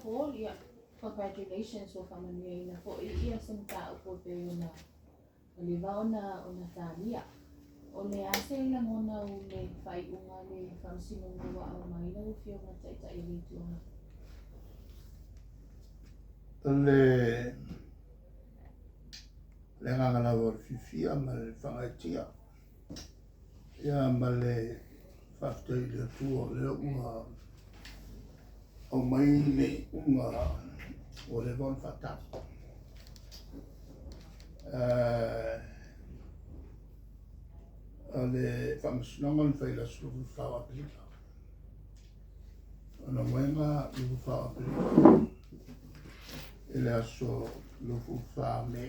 Paul, ia, congratulations ua faamanuiaina foi ia se mataupu e pei ona ua leva ona ona talia. O le a se lagona o le faaiuga a le Faamasinoga ua aumai lau Afioga i le Taitai o le Itu Agai? O le le agaga lava o le fiafia ma le faagaeetia ia ma le faafetai i le Atua o lea ua aumai le iuga ua leva ona faatali. O le faamasinoga na fai i le aso 24 o Aperila. O lona uiga 24 o Aperila i le aso 24 o Me,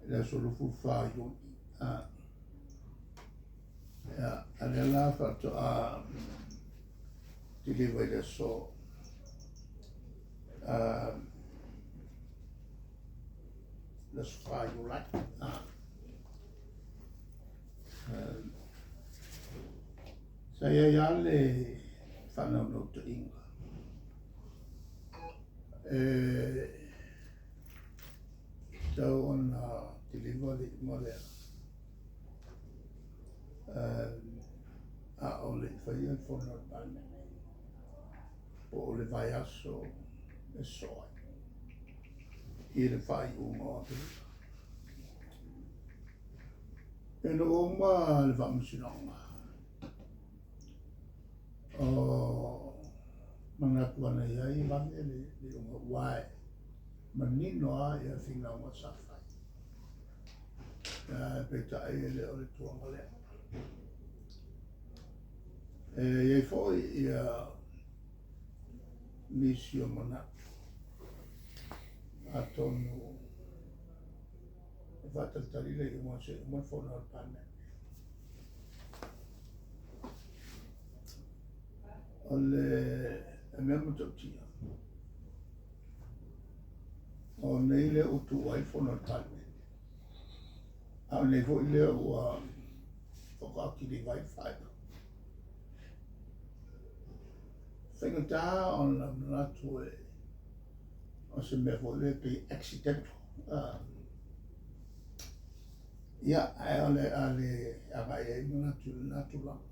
i le aso 24 o Iuni. Ia, a lea la faatoa kiliva i le aso le aso 4 Iulai. Sa i ai lava le faanaunautaiga e tatau ona kiliva le iuga lea a o le i faia le fono a le Palemene po o le vaiaso e sosoo ai i le faaiuga o Aperila. Ina ua uma le faamasinoga, o manatu ana i ai e vave le iuga aua e manino lava ia finauga sa fai. Ae peitai e le o le tulaga lea. E i ai foi ia nisi o manatu atonu e faatalitali le iuga se i uma le fono a le Palemene. O le mea matautia, o nei lea ua tu ai le fono a le Palemene, a o nei foi lea ua faatoa kiliva ai le faaiuga. Faigata ona manatu e o se mea foi lea pei accidental. Ia, ae o le a le agai ai manatu i lena tulaga.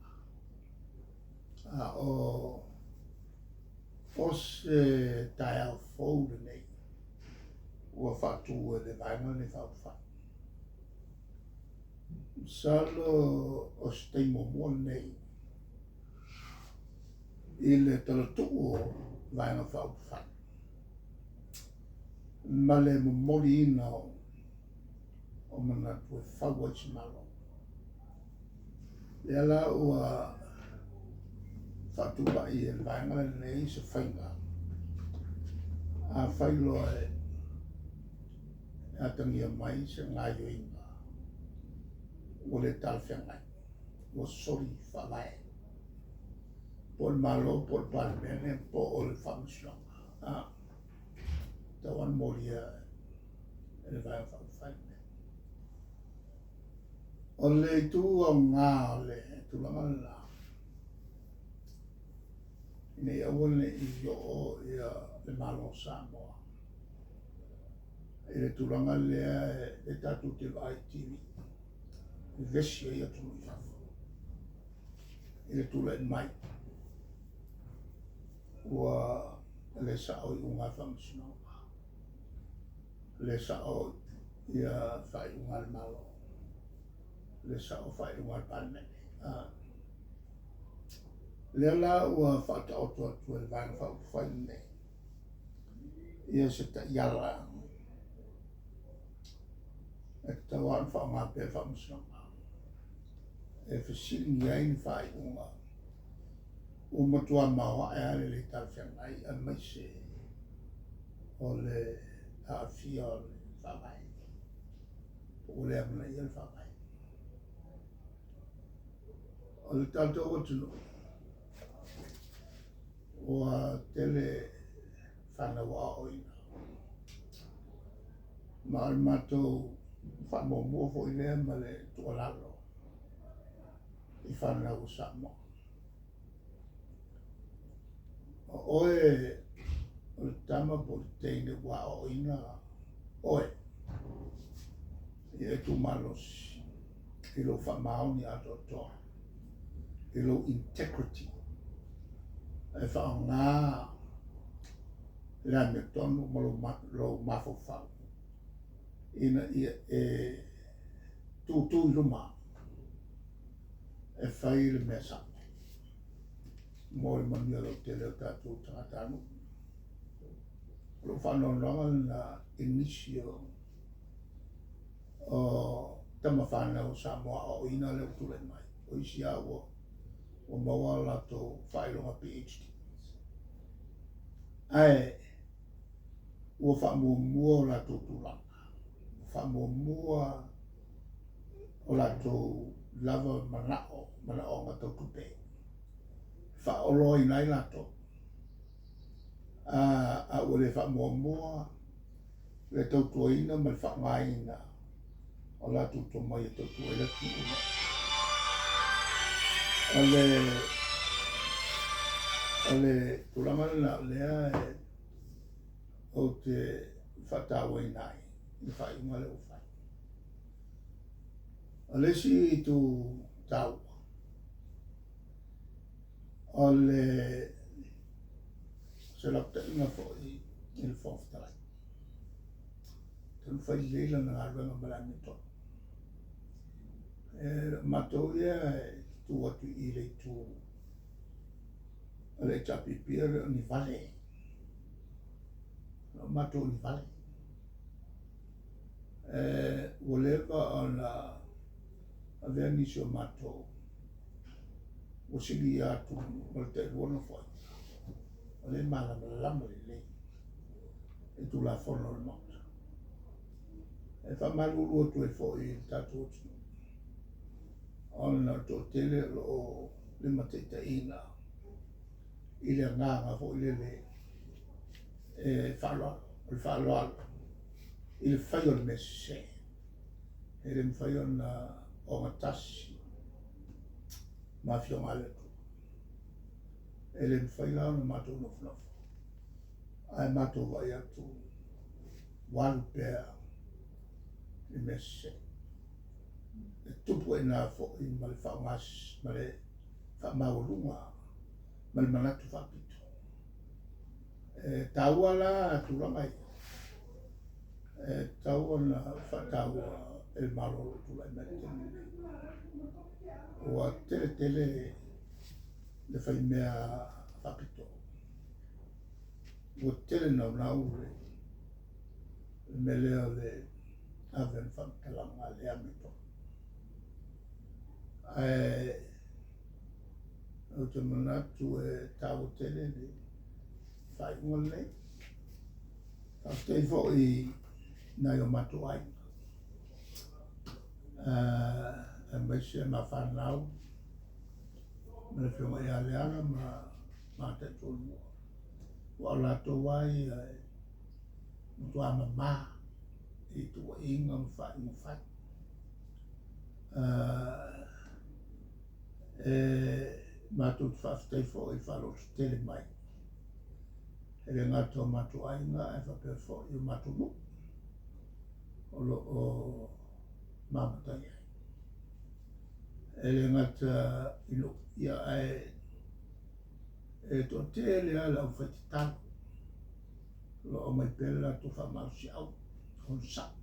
A o o se taeao fou lenei ua faatu e le Vaega lenei Faaupufai. Masalo o se taimi muamua lenei i le talatuu o Vaega Faaupufai ma le momoliina o manatu e fau ai se Malo. Lea la ua faatulai e le Vaega lenei se faiga, afai loa e atagia mai se gaoioiga ua le talafeagai, ua soli faavae, po o le Malo, po o le Palemene, po o le Faamasinoga, tatau lava ona molia e le Vaega Faaupufai lenei. O le itu aoga o le tulaga lena, ina ia aua ne i oo ia le Malo o Samoa i le tulaga lea e tatou te vaai i TV, vevesi ai atunuu i fafo i le tulai mai ua le sao iuga a le Faamasinoga, le sao ia faaiuga a le Malo, le sao faaiuga a le Palemene. Lea la ua faataoto atu e le Vaega Faaupufai lenei ia se taiala e tatau lava ona faaaoga pea le Faamasinoga e fesiligia ai ni faaiuga ua matua maoae lava le le talafeagai aemaise o le aafia o le Faavae, po ua le amanaia le Faavae. O le tatou atunuu, ua tele fanau aoaoina, ma o le matou faamuamua foi lea ma le tuualalo i fanau a Samoa. O oe tama po o le teine ua aoaoina oe ia e tumalosi i lou faamaoni atoatoa, i lou integrity, e faaaoga le amiotonu ma lou mafaufau ina ia e tutu i luma e fai le mea sao mo le manuia lautele o tatou tagatanuu. O lou faanoanoaga lena i nisi o tama fanau o Samoa aoaoina lea ua tulai mai. O isi lava ua maua a latou faailoga PhD. Ae ua faamuamua o latou tulaga, ua faamuamua o latou lava manao, manaoga tau tupe, e faaoloaina ai latou. A ua le faamuamua le tautuaina ma le faaaogaina o latou tomai e tautua ai le atunuu lenei. O le tulaga lena o lea ou te faatauaina ai le faaiuga lea ua fai. O le isi itu taua, o le se lapataiga foi i le Fofoga Fetalai. Talu fai lelei lana galuega ma le amiotonu. E matou ia e tu atu i le itu o le HRPP e le o ni vale. E le o matou ni vale. E, ua leva ona avea nisi o matou ua silia atu ma le tailua nofoaiga. O lea e malamalama lelei i Tulafono o le Maota. E faamalulu atu ai foi i le tatou atunuu, ona o le toatele o lo o limataitaiina i le agaga foi lele e faaaloalo, o le faaaloalo i le fai o le mea sese. E le mafai ona ogatasi ma Afioga a le Atua. E le mafai la ona matou nofonofo, ae matou vaai atu ua alu pea i mea sese. E tupu ai i foi ma le faaaoga ma le faamaualuga ma le manatu faapito. E taua la tulaga ia, e tatau ona faataua e le Malo o lo o tulai mai i le taimi lenei. Ua tele tele le faimea faapito. Ua tele naunau le mea lea o le ave o ni faamatalaga le amiotonu. Ae ou te manatu e taua tele le faaiuga lenei. Faafetai foi i nai o matou aiga, aemaise ma fanau, ma le afioga ia Leala ma ma taitoalua. Aua o latou lava ia e matua mama i tuuaiga ma faaiuga fai. E matou te faafetai foi i le faalototele mai. E le gata o matou aiga ae faapea foi o matou nuu o lo o mamatai ai. E le gata i nuu, ia ae e toatele lava le aufaitatalo o lo o aumai pea le latou faamalosiau, onosai.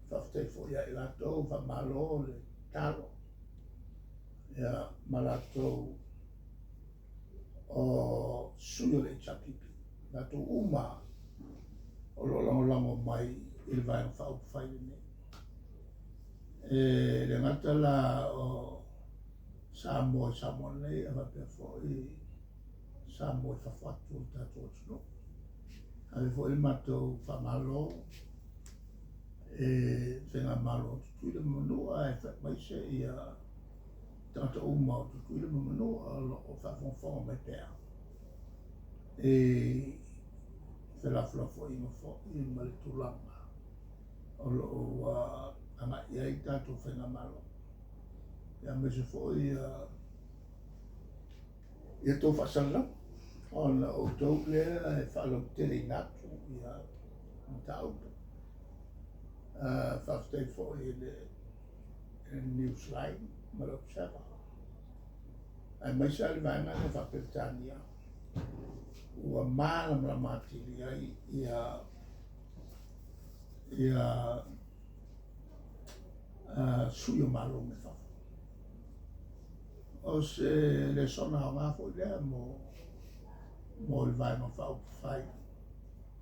Faafetai foi ia i latou, faamalo le tatalo ia ma latou o sui o le HRPP, latou uma o lo o lagolago mai i le Vaega Faaupufai lenei. E le gata la o Samoa i Samoa nei, ae faapea foi Samoa i fafo atu o le tatou atunuu. Ave foi le matou faamalo e Faigamalo o Tutuila ma Manua, ae aemaise ia tagata uma o Tutuila ma Manua o lo o faafogafoga mai pea i felafolafoaiga foi ma le tulaga o lo o ua agai i ai tatou Faigamalo. Ia aemaise foi ia tou faasalalauga. Ona o outou lea e faalauteleina atu ia mataupu. Faafetai foi i le Newsline ma le Observer, aemaise lava le vaega lea faa-Peretania ua malamalama atili ai ia sui o Malo mai fafo. O se lesona aoga foi lea mo le Vaega Faaupufai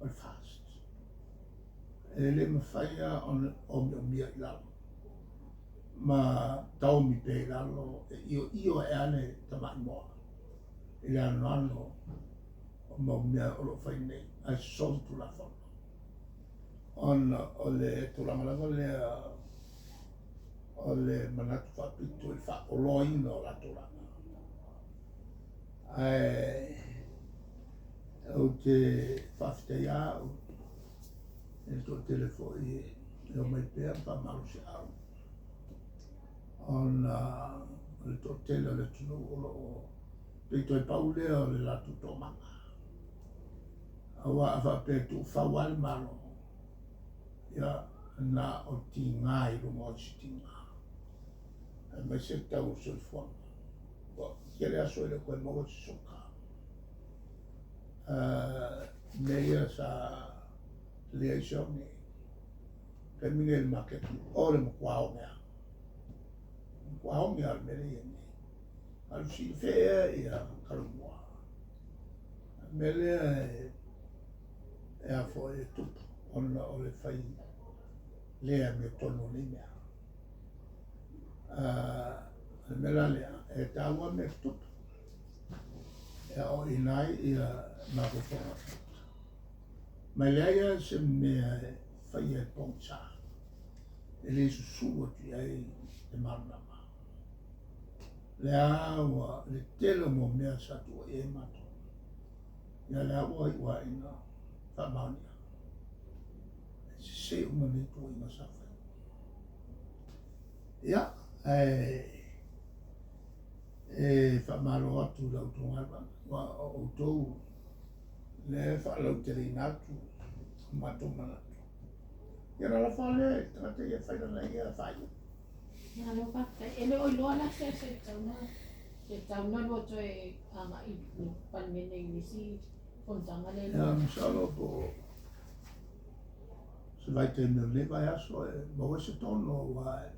o le FAST. E le mafai lava ona omiomia i lalo ma taomi pea i lalo e ioio ae lava le tamaimoa i le anoano o mau mea o lo o fai nei ae sosolo Tulafono. Ona o le tulaga lava lea o le manatu faapito i le faaoloaina o latou laga. Ae ou te faafetai au i le toatele foi e omai pea ma faamalosiau, ona o le toatele o le atunuu o lo o pei toe pau lea o le latou toomaga. Aua a faapea e tuufau lava le Malo, ia na o tiga i luga o isi tiga, aemaise le tau o le soifuaga. Ua tele aso e le o toe maua se suka. Mea ia sa leai se one. Taimi nei i le maketi, o le matua oge lava. Matua oge lava o le mea lea e i ai nei. A o le silafia ea ia Kalaumoa. O le mea lea e a foi e tupu ona o le fai le amiotonu o nei mea. O le mea la lea, e taua mea tutupu. E aoaoina ai ia mafaufauga o tagata. Ma e leai lava se mea e faia e pogisa e le susulu atu i ai le malamalama. Lea ua le tele o mau mea sa tuua i ai matou. Ia lea ua iu lava ina faamaonia. E sese uma nei tuuaiga sa fai. Ia, ae e faamalo atu i la outou galuega, aua o outou lea e faalauteleina atu o matou manatu. Ia ona lafo lava lea i le tagata ia e fai lana ia faaiuga. Malo faafetai. E le o iloa la se aso e tatau ona se tatau ona lua toe agai i le Palemene i le isi fonotaga lea. Ia, masalo po o se vaitaimi o lenei vaiaso e maua ai se tonu aua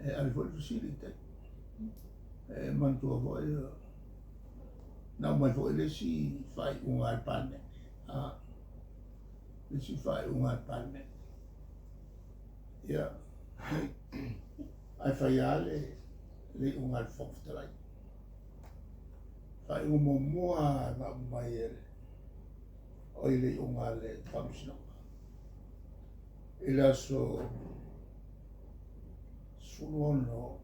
e ave foi le fesili i tai. E manatua foi na aumai foi le isi faaiuga a le Palemene. Le isi faaiuga a le Palemene. Ia, ae fai lava le iuga a le Fofoga Fetalai. Faaiuga muamua na aumai e o i le iuga a le Faamasinoga i le aso 16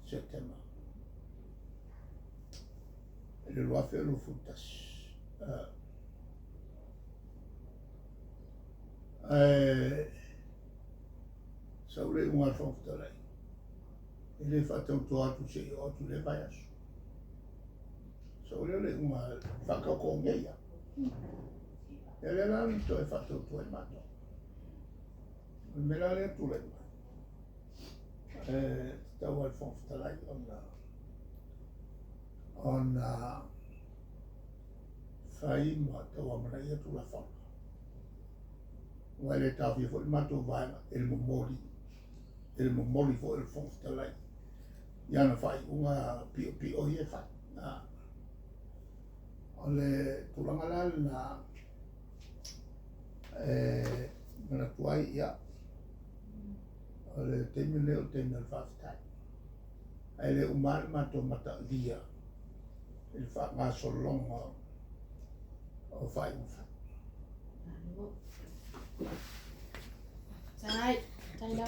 Setema i le 2021. Ae sau le iuga a le Fofoga Fetalai, e le faatautoa atu se i oo atu i lea vaiaso. Sau lea le iuga faatautogia ia. Ia lea la na toe faatautoa ai matou. O le mea la lea tulai mai, e tatau lava i le Fofoga Fetalai ona fai ma tauamanaia Tulafono. Aua e le taofia foi le matou vaega i le momoli foi o le Fofoga Fetalai i ana faaiuga piopio ia e fai. O le tulaga la lena e manatu ai, ia, o le taimi lenei o le taimi o le faafetai. Ae le uma lava le matou mataulia i le faagasologa o faaiuga fai. Faafetai. Faafetai lava.